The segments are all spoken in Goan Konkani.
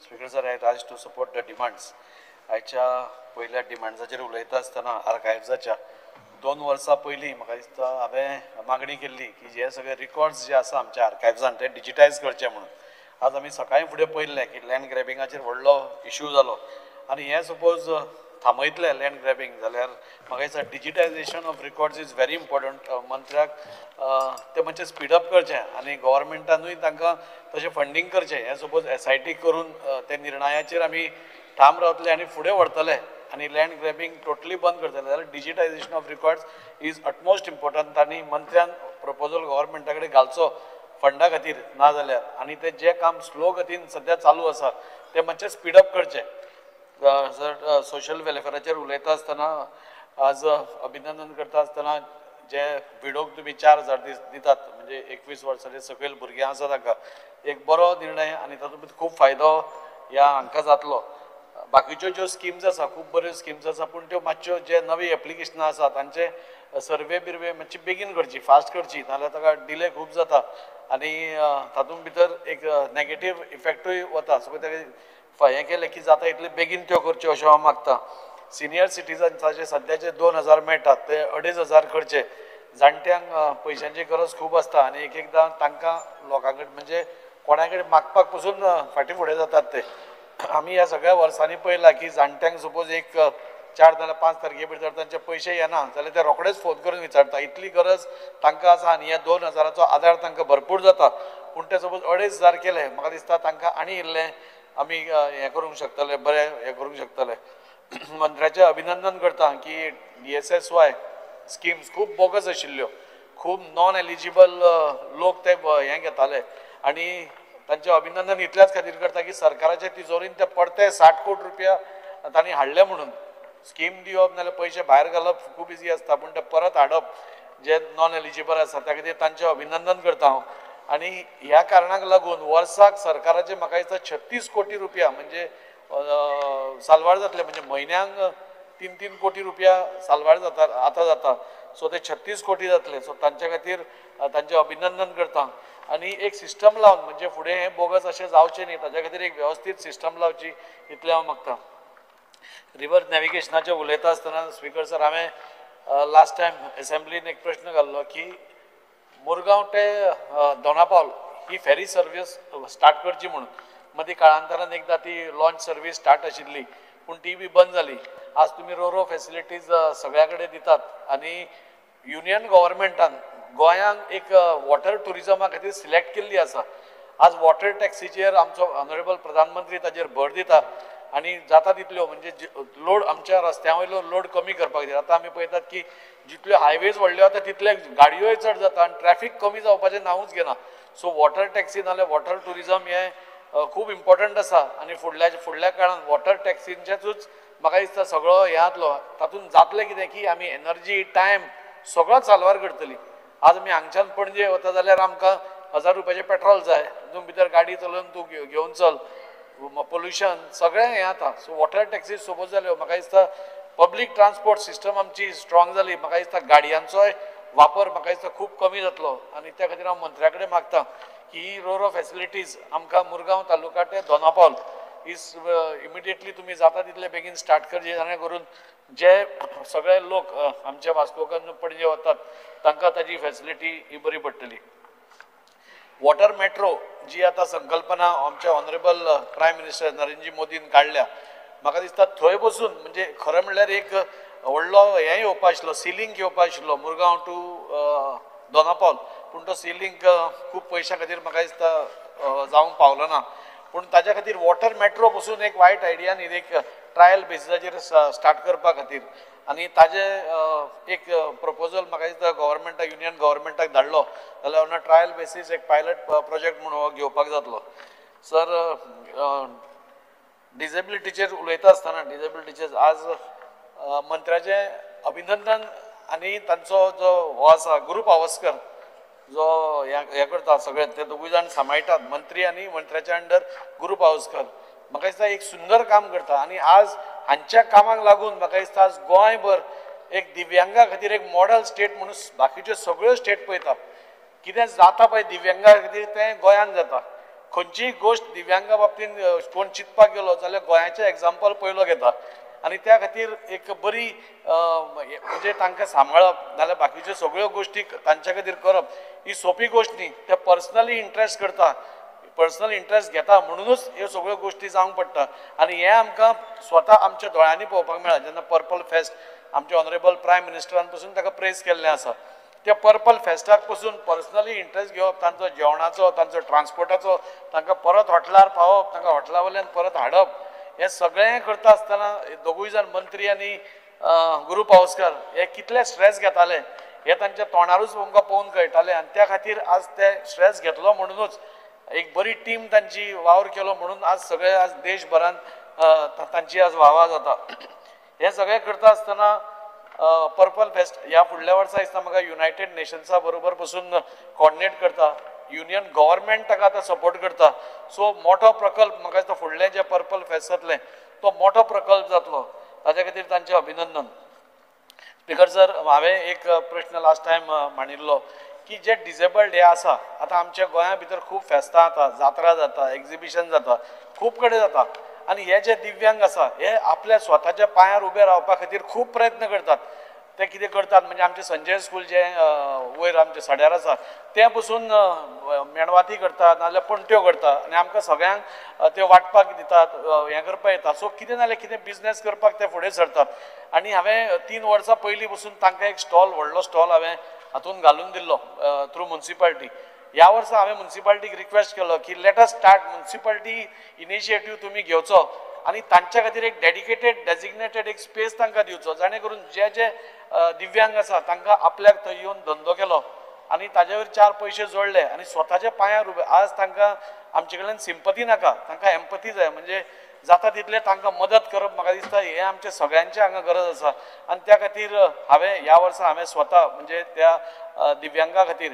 Speaker sir, I rise to support the demands. आयच्या पयल्या डिमांड्साचेर उलयता आसतना आर्कायव्साच्या 2 वर्सां पयलीं म्हाका दिसता हांवें मागणी केल्ली की जे सगळे रिकॉर्ड्स जे आसा आमच्या आर्कायव्सान ते डिजिटायज करचे म्हणून. आज आमी सकाळीं फुडें पळयल्लें की लँड ग्रॅबिंगाचेर व्हडलो इशू जालो आनी हें सपोज थांबयतलें लँड ग्रॅबिंग जाल्यार म्हाका दिसता digitisation of records is very important. मंत्र्याक तें मातशें स्पीडअप करचें आनी गव्हर्मेंटानूय तांकां तशें फंडींग करचें. हें सपोज SIT करून ते निर्णयाचेर आमी ठाम रावतले आनी फुडें व्हरतले आनी लँड ग्रॅबिंग टोटली बंद करतले जाल्यार digitisation of records is utmost important. आनी मंत्र्यान प्रपोजल गव्हर्मेंटा कडेन घालचो फंडा खातीर, ना जाल्यार आनी तें जें काम स्लो गतीन सद्या चालू आसा तें मातशें स्पीडअप करचें. सर, सोशल वेलफेराचेर उलयता आसतना आज अभिनंदन करता आसतना जे विडोक तुमी 4000 दितात म्हणजे 21 वर्साचे सकयल भुरगीं आसा ताका एक बरो निर्णय आनी तातूंत खूब फायदो ह्या हांकां जातलो. बाकीच्यो ज्यो स्किम्स आसा खूब बऱ्यो स्किम्स आसा, पूण त्यो मातश्यो जे नवी एप्लिकेशनां आसा तांचे सर्वे बिर्वे मातशी बेगीन करची, फास्ट करची, नाजाल्यार ताका डिले खूब जाता आनी तातूंत भितर एक नॅगेटीव इफेक्टूय वता. सो ताका हें केलें की जाता इतले बेगीन त्यो करच्यो अशें हांव मागता. सिनियर सिटीजन्साचे सद्याचे 2000 मेळटात ते 2500 करचे. जाणट्यांक पयशांची गरज खूब आसता आनी एक एकदां तांकां लोकां कडेन म्हणजे कोणा कडेन मागपाक पसून फाटीं फुडें जातात ते. आमी ह्या सगळ्या वर्सांनी पळयलां की जाणट्यांक सपोज एक 4 जाल्यार 5 तारखे भितर तांचे पयशे येना जाल्यार ते रोखडेच फोन करून विचारता, इतली गरज तांकां आसा आनी ह्या 2000चो आदार तांकां भरपूर जाता. पूण ते सपोज 2500 केले म्हाका दिसता तांकां आनी इल्लें आमी हें करूंक शकतले, बरें हें करूंक शकतले. मंत्र्याचें अभिनंदन करता की DSSY schemes खूब बोगस आशिल्ल्यो, खूब नॉन एलिजिबल लोक ते हें घेताले आनी तांचें अभिनंदन इतल्याच खातीर करता की सरकाराचे तिजोरीन ते परते 60 कोटी रुपया तांणी हाडले म्हणून. स्कीम दिवप नाजाल्यार पयशे भायर घालप खूब इजी आसता, पूण ते परत हाडप जे नॉन एलिजिबल आसा त्या खातीर तांचें अभिनंदन करता हांव. आनी ह्या कारणाक लागून वर्साक सरकाराचे म्हाका दिसता 36 कोटी रुपया म्हणजे साल्वार जातले, म्हणजे म्हयन्यांक 3-3 कोटी रुपया साल्वार जाता आतां जाता. सो ते 36 कोटी जातले. सो तांचे खातीर तांचें अभिनंदन करता आनी एक सिस्टम लावन म्हणजे फुडें हें बोगस अशें जावचें न्ही ताच्या खातीर एक वेवस्थीत सिस्टम लावची इतलें हांव मागता. रिवर नॅविगेशनाचें उलयता आसतना स्पीकर सर, हांवें लास्ट टायम एसेंब्लीन एक प्रश्न घाल्लो की मुरगांव ते दोनापावल ही फेरी सर्वीस स्टार्ट करची म्हणून. मदीं काळांतरान एकदां ती लॉन्च सर्वीस स्टार्ट आशिल्ली पूण ती बी बंद जाली. आज तुमी रोरो फेसिलिटीज सगळ्या कडेन दितात आनी युनियन गव्हर्मेंटान गोंयांक एक वॉटर ट्युरिजमा खातीर सिलेक्ट केल्ली आसा. आज वॉटर टॅक्सीचेर आमचो ऑनरेबल प्रधानमंत्री ताजेर भर दिता आनी जाता तितल्यो म्हणजे लोड आमच्या रस्त्या वयलो लोड कमी करपाक जाय. आतां आमी पळयतात की जितल्यो हायवेज व्हडल्यो जाता तितले गाडयोय चड जाता आनी ट्रॅफीक कमी जावपाचें नांवूच घेना. सो वॉटर टॅक्सी नाल्यार वॉटर ट्युरिजम हें खूब इम्पॉर्टंट आसा आनी फुडल्या काळान वॉटर टॅक्सींचेंच म्हाका दिसता सगळो हें जातलो. तातूंत जातलें कितें की आमी एनर्जी टायम सगळो साल्वार करतली. आज आमी हांगच्यान पणजे वता जाल्यार आमकां 1000 रुपयाचें पेट्रोल जाय, तितून भितर गाडी चलोवन तूं घेवन चल, पोल्युशन सगळें हें जाता. सो वॉटर टॅक्सी सोबत जाल्यो म्हाका दिसता पब्लीक ट्रान्सपोर्ट सिस्टम आमची स्ट्रॉंग जाली, म्हाका दिसता गाडयांचोय वापर म्हाका दिसता खूब कमी जातलो. आनी त्या खातीर हांव मंत्र्या कडेन मागता की ही रोरो फेसिलिटीज आमकां मुरगांव तालुका ते दोनापावल is immediately तुमी जाता तितले बेगीन स्टार्ट करचे, जाणे करून जे सगळे लोक आमच्या वास्कोकान पणजे वतात तांकां ताजी फेसिलिटी ही बरी पडटली. वॉटर मेट्रो जी आतां संकल्पना आमच्या ऑनरेबल प्रायम मिनिस्टर नरेंद्र मोदीन काडल्या, म्हाका दिसता थंय बसून म्हणजे खरें म्हणल्यार एक व्हडलो हें येवपा आशिल्लो, सिलिंक येवपा आशिल्लो मुरगांव टू दोनापावल, पूण तो सिलिंक खूब पयशां खातीर म्हाका दिसता जावंक पावलो ना. पूण ताज्या खातीर वॉटर मेट्रो पसून एक वायट आयडिया न्ही, एक ट्रायल बेसिसाचेर स्टार्ट करपा खातीर आनी ताजे एक प्रपोजल म्हाका दिसता गव्हर्मेंटाक, युनियन गव्हर्मेंटाक धाडलो जाल्यार ऑन ट्रायल बेसीस एक पायलट प्रोजेक्ट म्हणून हो घेवपाक जातलो. सर, डिजेबिलिटीचेर उलयता आसतना डिजेबिलिटीचेर आज मंत्र्याचें अभिनंदन आनी तांचो जो हो आसा गुरू पावस्कर जो हें करता सगळे ते दोगूय जाण सांबाळटात, मंत्री आनी मंत्र्याच्या अंडर गुरू पावस्कर म्हाका दिसता एक सुंदर काम करता आनी आज हांच्या कामाक लागून म्हाका दिसता आज गोंयभर एक दिव्यांगा खातीर एक मॉडल स्टेट म्हणून बाकीच्यो सगळ्यो स्टेट पळयता. कितें जाता पळय दिव्यांगा खातीर तें गोंयांत जाता. खंयचीय गोश्ट दिव्यांगा बाबतीन कोण चिंतपाक गेलो जाल्यार गोंयाचें एग्जाम्पल पयलो घेता आनी त्या खातीर एक बरी म्हणजे तांकां सांबाळप नाल्यार बाकीच्यो सगळ्यो गोश्टी तांच्या खातीर करप ही सोंपी गोश्ट न्ही. ते पर्सनली इंट्रस्ट करता, पर्सनल इंट्रस्ट घेता, म्हणुनूच ह्यो सगळ्यो गोश्टी जावंक पडटा. आनी हें आमकां स्वता आमच्या दोळ्यांनी पळोवपाक मेळ्ळां. जेन्ना पर्पल फेस्ट आमचे ऑनरेबल प्रायम मिनिस्टरान पसून ताका प्रेज केल्लें आसा, त्या पर्पल फेस्टाक पसून पर्सनली इंट्रस्ट घेवप, तांचो जेवणाचो, तांचो ट्रान्सपोर्टाचो, तांकां परत हॉटेलार पावप, तांकां हॉटेला वयल्यान परत हाडप, हें सगळें करता आसतना दोगूय जाण मंत्री आनी गुरू पावसकर हे कितले स्ट्रेस घेताले हे तांच्या तोंडारूच आमकां पळोवन कळटालें. आनी त्या खातीर आज ते स्ट्रेस घेतलो म्हणुनूच एक बरी टीम तांची वावर केलो म्हणून आज सगळे आज देशभरान तांची आज वावा जाता. हें सगळें करता आसतना पर्पल फेस्ट ह्या फुडल्या वर्सा दिसता म्हाका युनायटेड नेशन्सा बरोबर पसून कॉर्डिनेट करता, युनियन गव्हर्मेंट ताका आतां सपोर्ट करता. सो मोठो प्रकल्प म्हाका दिसता फुडलें जें पर्पल फेस्ट जातलें तो मोठो प्रकल्प जातलो, ताच्या खातीर तांचें अभिनंदन. स्पीकर सर, हांवें एक प्रश्न लास्ट टायम मांडिल्लो की जे डिजेबल्ड हे आसा, आतां आमच्या गोंया भितर खूब फेस्तां जाता, जात्रा जाता, एग्जिबिशन जाता, खूब कडेन जाता आनी हे जे दिव्यांग आसा हे आपल्या स्वताच्या पांयार उबे रावपा खातीर खूब प्रयत्न करतात. ते कितें करतात म्हणजे आमचें संजय स्कूल जें वयर आमचें सड्यार आसा तें पसून मेणवाती करतात नाजाल्यार पणट्यो करता आनी आमकां सगळ्यांक त्यो वांटपाक दितात, हें करपाक येता. सो कितें नाल्यार कितें बिजनेस करपाक ते फुडें सरतात. आनी हांवें 3 वर्सां पयलीं पसून तांकां एक स्टॉल, व्हडलो स्टॉल हांवें हातून घालून दिल्लो थ्रू मुन्सिपाल्टी. ह्या वर्सा हांवें मुन्सिपाल्टीक रिक्वेस्ट केलो की let us start municipality initiative तुमी घेवचो आनी तांच्या खातीर एक डेडिकेटेड डेजिग्नेटेड एक स्पेस तांकां दिवचो, जाणे करून जे जे दिव्यांग आसा तांकां आपल्याक थंय येवन धंदो केलो आनी ताजे वयर 4 पयशे जोडले आनी स्वताच्या पांयार उबे. आज तांकां आमचे कडल्यान सिंपती नाका, तांकां एम्पथी जाय, म्हणजे जाता तितलें तांकां मदत करप म्हाका दिसता हें आमच्या सगळ्यांचे हांगा गरज आसा. आनी त्या खातीर हांवें ह्या वर्सा हांवें स्वता म्हणजे त्या दिव्यांगा खातीर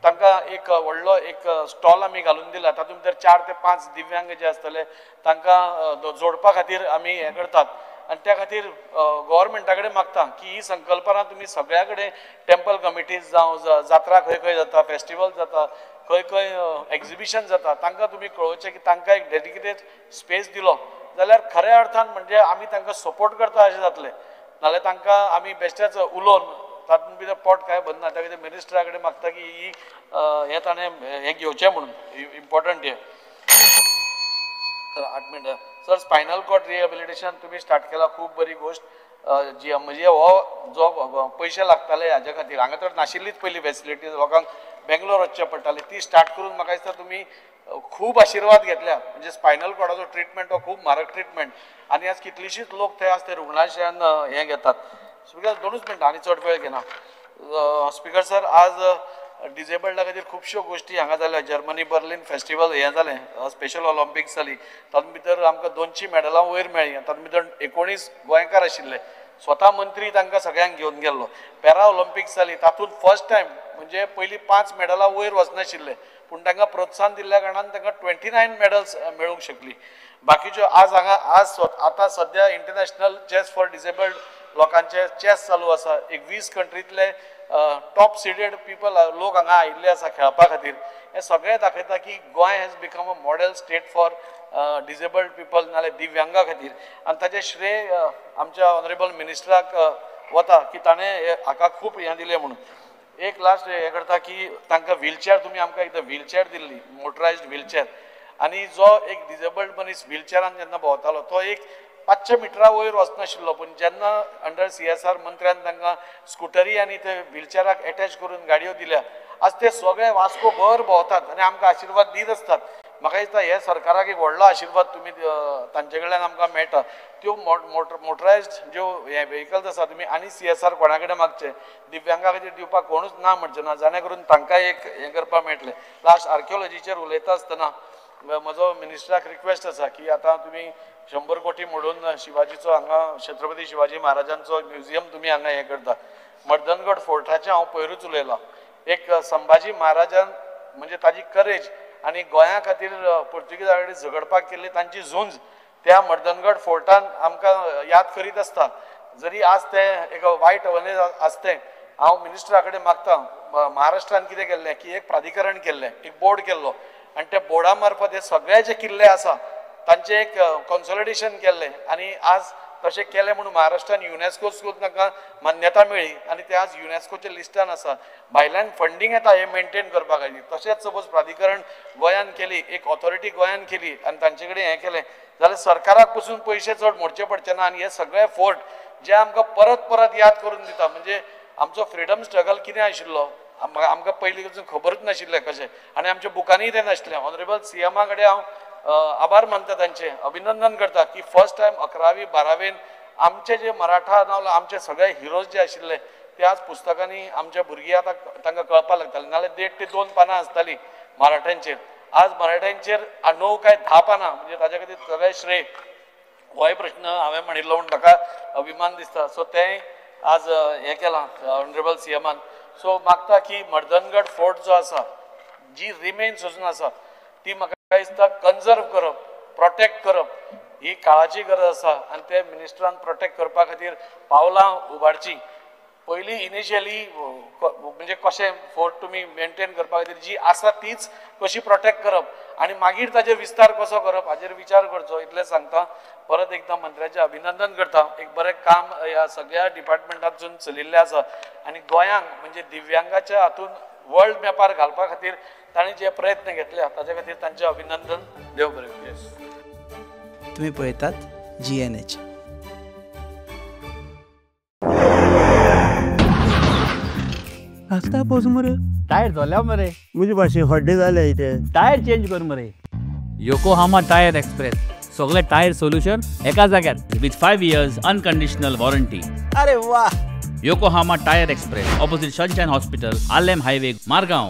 तांकां एक व्हडलो एक स्टॉल आमी घालून दिला. तातूंत भितर 4 ते 5 दिव्यांग जे आसतले तांकां जोडपा खातीर आमी हें करतात. आनी त्या खातीर गव्हर्मेंटा कडेन मागता की ही संकल्पना तुमी सगळ्या कडेन टेम्पल कमिटीज जावं, जात्रा खंय खंय जाता, फेस्टिवल जाता, खंय खंय एग्जिबिशन जाता, तांकां तुमी कळोवचें की तांकां एक डेडिकेटेड स्पेस दिलो जाल्यार खऱ्या अर्थान म्हणजे आमी तांकां सपोर्ट करता अशें जातलें. नाल्यार तांकां आमी बेश्टेच उलोवन तातूंत भितर पोट कांय भरना. त्या खातीर मिनिस्टरा कडेन मागता की ही हें ताणें हें घेवचें म्हणून इम्पॉर्टंट हें. 8 मिनटां सर, स्पायनल कॉर्ड रिहेबिलिटेशन तुमी स्टार्ट केला, खूब बरी गोश्ट. जी म्हणजे हो जो पयशे लागताले हाज्या खातीर हांगा तर नाशिल्लीच पयली फेसिलिटी, लोकांक बेंगलोर वचचें पडटालें, ती स्टार्ट करून म्हाका दिसता तुमी खूब आशिर्वाद घेतल्या. म्हणजे स्पायनल कॉर्डाचो ट्रिटमेंट हो खूब म्हारग ट्रिटमेंट आनी आज कितलीशीच लोक थंय आज ते रुग्णालयान हें घेतात. स्पीकर 2 मिनटां आनी चड वेळ घेना. स्पीकर सर, आज डिजेबल्डा खातीर खुबश्यो गोश्टी हांगा जाल्या. जर्मनी बर्लिन फेस्टिवल हें जालें, स्पेशल ऑलिम्पिक्स जाली, तातूंत भितर आमकां 200 मॅडलां वयर मेळ्ळीं. तातूंत भितर 19 गोंयकार आशिल्ले, स्वता मंत्री तांकां सगळ्यांक घेवन गेल्लो. पॅरा ऑलिम्पिक्स जाली, तातूंत फर्स्ट टायम म्हणजे पयलीं 5 मॅडलां वयर वचनाशिल्ले, पूण तांकां प्रोत्साहन दिल्ल्या कारणान तांकां 29 मॅडल्स मेळूंक शकली. बाकीच्यो आज हांगा आज आतां सद्या इंटरनॅशनल चॅस फॉर डिजेबल्ड लोकांचे चॅस चालू आसा. एक 20 कंट्रींतले टॉप सिडेड पिपल लोक हांगा आयिल्ले आसा खेळपा खातीर. हें सगळें दाखयता की Goa has become a model state for disabled people नाल्यार दिव्यांगा खातीर. आनी ताचें श्रेय आमच्या ऑनरेबल मिनिस्टराक वता की ताणें हाका खूब हें दिलें म्हणून. एक लास्ट हें करता की तांकां व्हीलचॅर तुमी आमकां एकदां व्हीलचॅर दिल्ली, मोटरायज्ड व्हीलचॅर, आनी जो एक डिजेबल्ड मनीस व्हीलचॅरान जेन्ना भोंवतालो तो एक 500 मिटरा वयर वचनाशिल्लो, पूण जेन्ना अंडर CSR मंत्र्यान तांकां स्कुटरी आनी ते व्हीलचॅराक एटॅच करून गाडयो दिल्या, आज ते सगळे वास्को भर भोंवतात आनी आमकां आशिर्वाद दीत आसतात. म्हाका दिसता हे सरकाराक एक व्हडलो आशिर्वाद तुमी तांचे कडल्यान आमकां मेळटा. त्यो मोटरायज्ड ज्यो हे व्हेकल्स आसा तुमी आनी CSR कोणा कडेन मागचे, दिव्यांगा खातीर दिवपाक कोणूच ना म्हणचे ना, जाणे करून तांकां एक हें करपाक मेळटलें. लास्ट आर्किओलॉजीचेर उलयता आसतना म्हजो मिनिस्टराक रिक्वेस्ट आसा की आतां तुमी 100 कोटी म्हणून शिवाजीचो हांगा छत्रपती शिवाजी महाराजांचो म्युझियम तुमी हांगा हें करता. मर्दनगड फोर्टाचें हांव पयरूच उलयलां. एक संभाजी महाराजान म्हणजे ताजी करेज आनी गोंया खातीर पोर्तुगीजा कडेन झगडपाक केल्ली तांची झुंज त्या मर्दनगड फोर्टान आमकां याद करीत आसता. जरी आज तें एक वायट अवने आसतें, हांव मिनिस्टरा कडेन मागता महाराष्ट्रान कितें केल्लें की एक प्राधिकरण केल्लें, एक बोर्ड केल्लो आनी त्या बोर्डा मार्फत हे सगळे जे किल्ले आसा तांचें एक कॉन्सोलिडेशन केल्लें आनी आज तशें केलें म्हणून महाराष्ट्रान युनेस्को तांकां मान्यता मेळ्ळी आनी ते आज युनेस्कोच्या लिस्टान आसा. भायल्यान फंडींग येता हें मेनटेन करपा खातीर. तशेंच सपोज प्राधिकरण गोंयान केली, एक ऑथॉरिटी गोंयान केली आनी तांचे कडेन हें केलें जाल्यार सरकाराक पसून पयशे चड मोडचे पडचे ना. आनी हे सगळे फोर्ट जे आमकां परत परत याद करून दिता, म्हणजे आमचो फ्रिडम स्ट्रगल कितें आशिल्लो आमकां पयलीं पसून खबरूच नाशिल्लें कशें, आनी आमच्या बुकांनीय तें नाशिल्लें. ऑनरेबल सीएमा कडेन हांव आभार मानता, तांचें अभिनंदन करता की फर्स्ट टायम 11वी 12वीन आमचे जे मराठा नावला आमचे सगळे हिरोज जे आशिल्ले ते आज पुस्तकांनी आमच्या भुरगीं आतां तांकां कळपाक लागताले. नाल्यार 1.5 ते 2 पानां आसतालीं मराठ्यांचेर, आज मराठ्यांचेर 9 काय 10 पानां, म्हणजे ताच्या खातीर सगळें श्रेय होय प्रश्न हांवें म्हणिल्लो म्हूण म्हाका अभिमान दिसता. सो तें आज हें केलां ऑनरेबल सीएमान. सो मागता की मर्दनगड फोर्ट जो आसा, जी रिमेन्स अजून आसा ती म्हाका दिसता कन्जर्व करप, प्रोटेक्ट करप ही काळाची गरज आसा आनी ते मिनिस्टरान प्रोटेक्ट करपा खातीर पावलां उबारचीं. पयलीं इनिशियली म्हणजे कशें फोर्ट तुमी मेनटेन करपा खातीर जी आसा तीच कशी प्रोटेक्ट करप आनी मागीर ताजेर विस्तार कसो करप हाजेर विचार करचो, इतलें सांगता. परत एकदां मंत्र्याचें अभिनंदन करता. एक बरें काम ह्या सगळ्या डिपार्टमेंटांतसून चलिल्लें आसा आनी गोंयांक म्हणजे दिव्यांगाच्या हातून वर्ल्ड मॅपार घालपा खातीर तांणी जे प्रयत्न घेतले ताजे खातीर तांचें अभिनंदन. देव बरें. तुमी पळयतात GNH. आस्ता पोस मरे टायर धोल्या मरे म्हजे भाशेन हड्डे जाले इथे टायर चेंज कर मरे. योकोहामा टायर एक्सप्रेस, सगळे टायर सोल्युशन एका जाग्यार विथ 5 years unconditional warranty. अरे वा. Yokohama tyre express, opposite Sunshine hospital, Arlem highway, Margao.